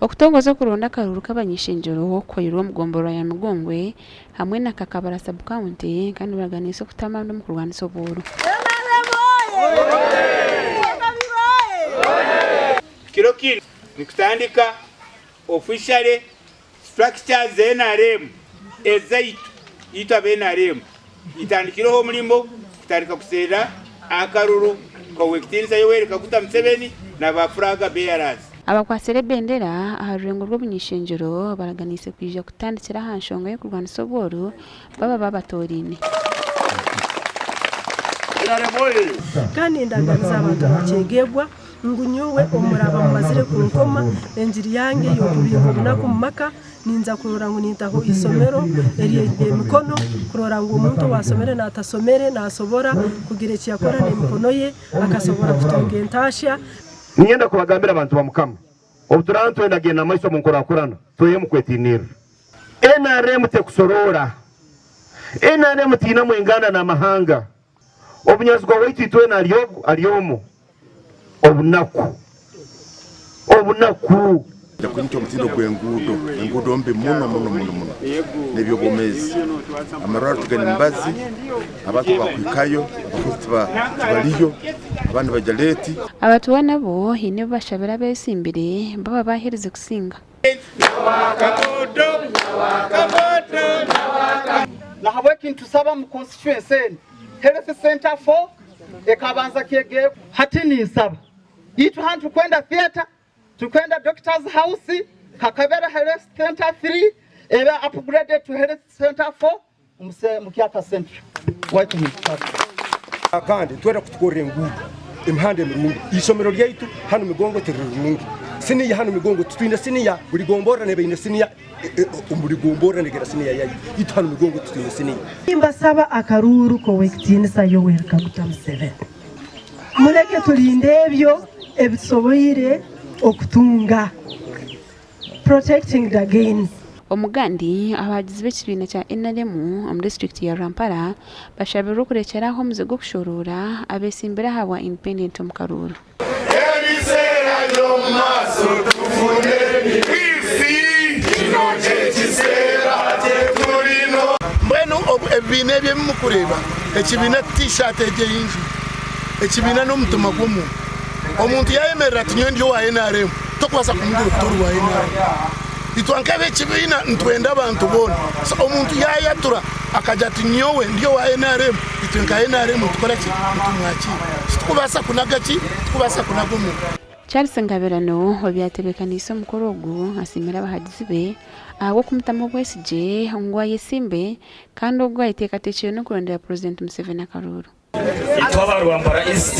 Okutongoza okuronda akaruuru k'abany'ishengyero kukoirwe omu gomborora ya Migongwe hamwe na Kakabara Sub County kandi nibaraganisa okuta amaani omu kurwanisa obworo. Kiro kinu nikutandika officially structures za nrm ezaitu itwe aba nrm itandikireho omurimo kutandika kuserra akaruru k'Owekitinisa Yoweri Kaguta Museveni na ba flag bearers. Abakwatsire ebendera aha rurengo rw'obuny'ishengyero baraganiise kwija kutandikira aha nshonga y'okurwanisa obworo baba babatooraine. Kandi nindaganiza abantu ba Kyegegwa ngu nyowe obu muraaba mumazire kunkoma, engiri yange y'okubinga obunaku omu maka, ninza kurora ngu nintaho eisomero ery'emikono kurora ngu omuntu owasomere n'atasomere nasobora kugira eki yakora n'emikono ye akasobora kutunga entaasya. Niinyenda kubagambira abantu ba Mukama, obu turaaba nitwenda kugenda omu maiso omu nkurakurana, twehemu kwetiinirira. Nrm tekusoroora. Nrm tiinamu enganda n'amahanga. Omunyanzigwa waitu itwena ari ogu, ari omu. Obunaku. Obunaku. Nja omutindo gw'enguudo, enguudo mbi muno muno muno muno n'eby'obwomeezi. Amarwariro tigaine mibazi, abantu tibakuhikayo, abakozi tibariyo, abandi nibaija leeti. Abatuura nabo haine ebi bashabire abetsimbire baba baaherize kusinga. Nahabweki nitusaba mu constituency enu health center for ekabanza Kyegegwa. Hati ninsaba itwe hanu turikwenda theatre, turikwenda doctors house, Kakabere health center 3 ebe upgraded to health center 4 omu Kyaka Central. Waitu nitusaba. Kandi nitwenda kutukorra enguudo, emihanda emirungi. Eisomero ryaitu hanu Migongo tiriri rirungi. Siniya hanu Migongo titwine siniya, buri gomborora neeba eine siniya, omu buri gomborora negira siniya yayo. Itwe hanu Migongo titwine siniya. Nimbasaba akaruuru k'Owekitinisa Yoweri Kaguta Museveni. Mureke turinde ebyo ebitusoboire okutunga. Protecting the gains. Omugandi, abahagizi b'ekibiina kya NRM omu disiturikiti ya Rwampara bashabirwe okurekyera aho omuze gw'okushoroora abetsimbire ahabwa Independent omu karuuru. Ebiseera by'omu maaso tufune emibizi. Kino ky'ekiseera kye turino. Mbwenu obu ebibiina ebi ebi mukureeba, ekibiina ti tishaati egi ei njwaire. Ekibiina n'omutima gw'omuntu. Omuntu yaayemerera ati nyowe ndi owa nrm, tokubaasa kumugira oti tori wa nrm. Itwe nk'ab'ekibiina nitwenda abantu boona. So omuntu yaayatura akagira ati nyowe ndi owa nrm, itwe nka nrm nitukora ki? Nitumwakiira. Titukubaasa kunaga ki? Titukubaasa kunaga omuntu. Charles Ngabirano obyatebekaniise omukoro ogu asiimire abahagizi be ahabw'okumutamu obwesigye ngu ayesimbe kandi ogu ayeteekateekire n'okurondera Purezidenti Museveni akaruuru. Itwe aba Rwampara East.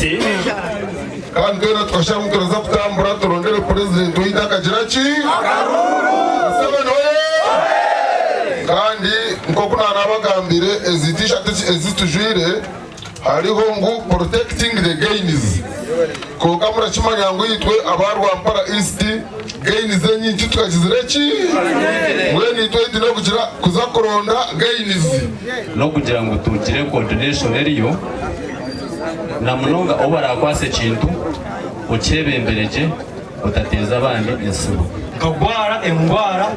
Kandi twena tukasharamu ngu turaza kutambura turondere purezidenti waitu akagira ki? Museveni oye! Kandi nk'oku naanabagambire ezi t-shirt ezi tujwaire hariho ngu protecting the gains. Kwonka murakimanya ngu itwe aba Rwampara East gains enyingi titukagizire ki? Mbwenu itwe ei twine kugira kuza kuronda gains. N'okugira ngu tugire coordination eriyo na munonga ou barakwasa ekintu okyebembere gye otateeza abandi entsibo. Nkagwara endwara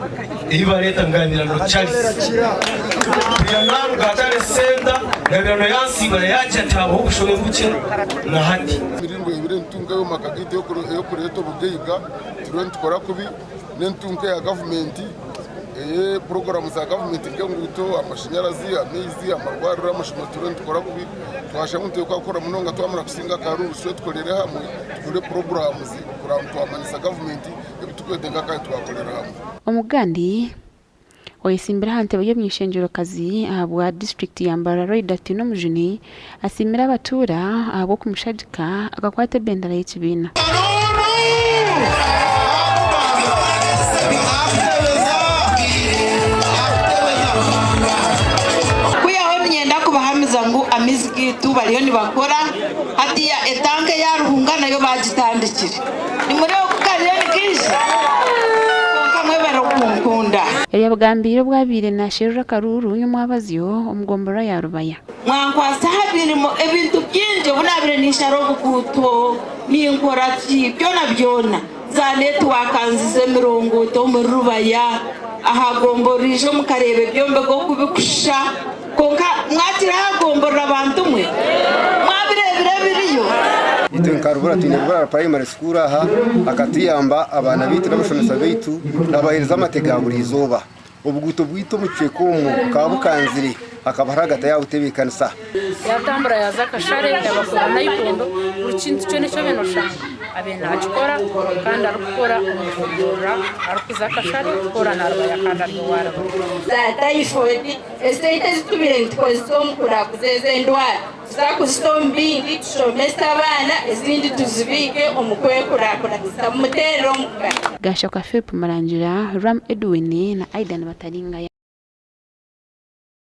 ei bareeta Ngabirano Charles. Twira naruga Charles Center, Ngabirano yansiibura yaagira ati habaho obushobe bukye na hati. Emiringo ebiri entunka ey'omu maka gaitu ey'okureeta obugaiga turiyo nitukora kubi n'entunka eya gavumenti eye puroguraamu za gavumenti nk'enguuto, amashanyarazi, amaizi, amarwariro, amashomero turiyo nitukora kubi. Twashanga ngu nitwenda kukora munonga twamara kusinga akaruuru tube tukorere hamwe tukore puroguraamu kureba ngu twamanyisa gavumenti ebi turikwetenga kandi twakorera hamwe. Omugandi oyetsimbire aha ntebe y'omuny'eishengyerokazi ahabwa disiturikiti ya Mbarara Loyda Twinomujuni asiimire abatuura ahabw'okumushagika akakwata ebendera y'ekibiina. Kwihaho niinyenda kubahamiza ngu amaizi gaitu bariyo nibakora, hatiiya etanka eya Ruhunga nayo baagitandikire. Nimureeba oku kariyo nikaija? Kwonka mwebare okunkunda. Ebi abigambiire obu abaire naasherura akaruuru nyomwabazyo omu gomborora ya Rubaya. Mwankwasa aha mirimo ebintu bingi obu naabaire ninshara obuguuto, ninkora ki, byona byona. Za netiwaaka nziza emirongooti omuri Rubaya, aha gomborora ije mukareeba ebyombeko oku bikushusha. Kwonka mwakira aha gomborora bantu mwe? Mwabireebire ebiriyo? Itwe nka Rubura twine Rubura Primary School aha akatuyamba abaana baitu n'abashomesa baitu nabaheereza amate ga buri izooba. Obuguuto bwaitu omu kicweka omu bukaba bukanzire hakaba hariho agatayabutebeekanisa. Yatambura yaza Kashare yabakora naikondo buri kintu kyona eki obaire noshanga abaire nakikora kandi arikukora omu gomborora arikuza Kashare kukora na Rubaya kandi ari owa Rubaya. Za typhoid, esente ezi tubaire nitukozesa omu kuraguza ezo endwara tuza kuzita omu bindi tushomese abaana ezindi tuzibiike omu kwekurakuranisa. Mumuteerere omu ngaro. Gaashoka Philip Murangira, Ram Edwin na Aidan Bataringaya.